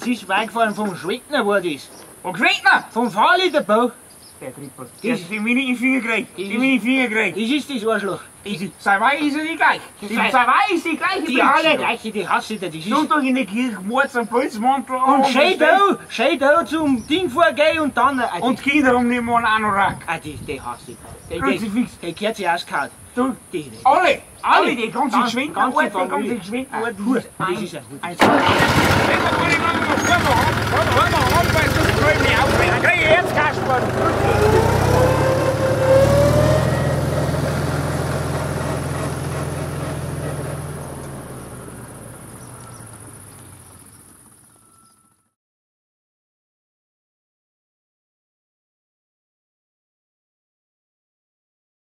Jetzt ist mir eingefallen, vom Schwendner war das. Vom Schwendner? Vom Fahrli der Bau. Der Trippel. Das ist die mini in den Finger gekriegt. Die mini in den Finger gekriegt. Das ist das Arschloch. Sei ist sie die gleich. Die sei ist die gleiche. Die alle gleiche, die hasse ich da. Das ist Sonntag in der Kirche, morgens am Pelzmantel an. Und schön da zum Ding vorgehen und dann. Und die Kinder haben nicht mal einen Anorak. Ah, die hasse ich. Die, Kruzifix. Die gehört sich auskaut. Du, Die, die. alle, alle, die ganze Ganze Geschwindigkeit, die ganze Familie. Geschwindigkeit. Das ist ein Hut. Eins.